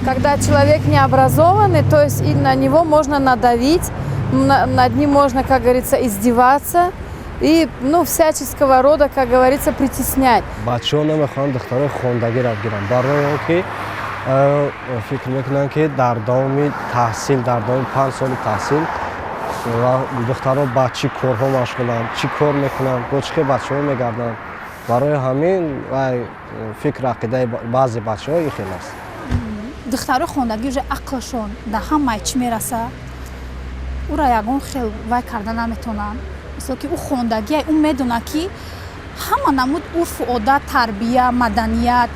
Когда человек необразованный, то есть и на него можно надавить, над ним можно, как говорится, издеваться и, ну, всяческого рода, как говорится, притеснять. Бачаҳо намехоҳанд духтарои хондагиро гиранд, барои он ки фикр мекунанд, ки дар давоми таҳсил, дар давоми 5 соли таҳсил ва духтарон ба чӣ корҳо машғуланд, чӣ кор мекунанд, бо чӣ хел бачаҳо мегарданд. Барои ҳамин вай фикр, ақидаи баъзе бачаҳо ин хел аст. Духтарои хондагӣ уже ақлшон дар ҳамаи чӣ мераса, ӯра ягон хел вай карда наметонанд. Мисол ки ӯ хондагия, ӯ медонад, ки ҳама намуд урфу одат, тарбия, маданият,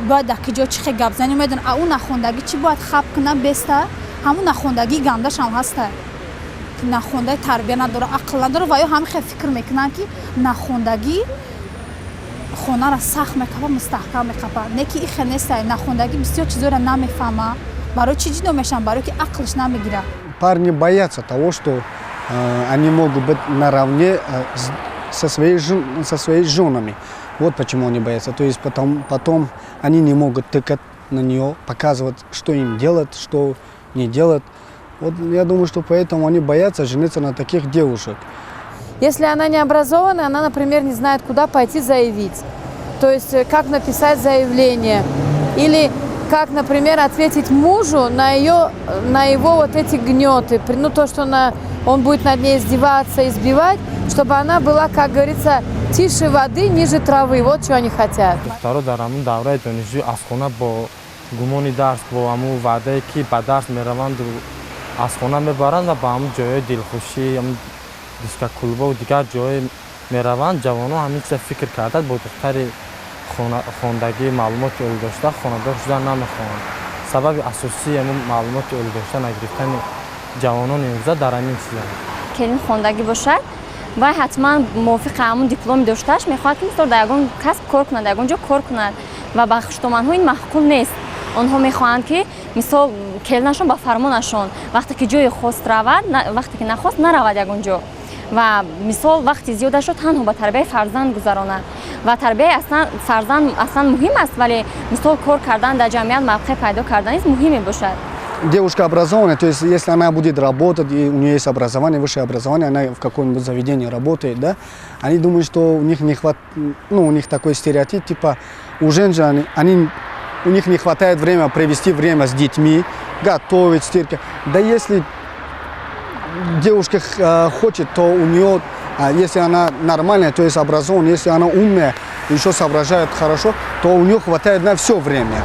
бояд дар ки ҷо чӣ хел гап занӣ, медонад. А ӯ нахондагӣ чӣ бояд хаб кунад? Беста ҳамун нахондагии гандашам ҳаста, ки нахондаи тарбия надора, ақл надора. Ва ё ҳамин хел фикр мекунанд, ки нахондагӣ хонара сахт мекапа, мустаҳкам мекапа. Не ки и хел неста. Нахондагӣ бисёр чизоро намефаҳма. Барои чӣ ҷудо мешаванд? Барои ки ақлш намегирад. Парни боятся того, что они могут быть наравне со своей женами. Вот почему они боятся. То есть потом они не могут тыкать на нее, показывать, что им делать, что не делать. Вот я думаю, что поэтому они боятся жениться на таких девушек. Если она не образованная, она, например, не знает, куда пойти заявить. То есть как написать заявление. Или как, например, ответить мужу на его вот эти гнеты. Ну, то, что он будет над ней издеваться, избивать, чтобы она была, как говорится, тише воды, ниже травы. Вот что они хотят. Духтаро дар ҳамун давраи донишҷӯӣ аз хона бо гумони дарс, бо ҳамун ваъдае, ки ба дарс мераванду, аз хона мебаранд ва ба ҳамун ҷойҳои дилхушӣ, ҳамун дискоклубову дигар ҷойҳое мераванд. Ҷавонон ҳамин чиза фикр карда, бо духтари хондагӣ, маълумоти олӣ дошта хонадор шудан намехоҳанд. Сабаби асосии ҳамун маълумоти олӣ дошта нагирифтани ҷавонони имрӯза дар ҳамин чиз аст. Келин хондагӣ бошад, вай ҳатман мувофиқи ҳамун дипломи доштааш мехоҳад, ки мисол дар ягон касб кор кунад, дар ягон ҷо кор кунад ва ба хуштоманҳо ин маъқул нест. Онҳо мехоҳанд, ки мисол келинашон ба фармонашон, вақте ки ҷое хост, равад, вақте ки нахост, наравад ягон ҷо ва мисол вақти зиёдашро танҳо ба тарбияи фарзанд гузаронад. Ва тарбияи аслан фарзанд аслан муҳим аст, вале мисол кор кардан, дар ҷамъият мавқеъ пайдо кардан низ муҳим мебошад. Девушка образованная, то есть если она будет работать, и у нее есть образование, высшее образование, она в каком-нибудь заведении работает, да, они думают, что у них не хват, ну, у них такой стереотип, типа, у женщин, у них не хватает времени провести время с детьми, готовить, стирка. Да если девушка хочет, то у нее, если она нормальная, то есть образованная, если она умная, еще соображает хорошо, то у нее хватает на все время.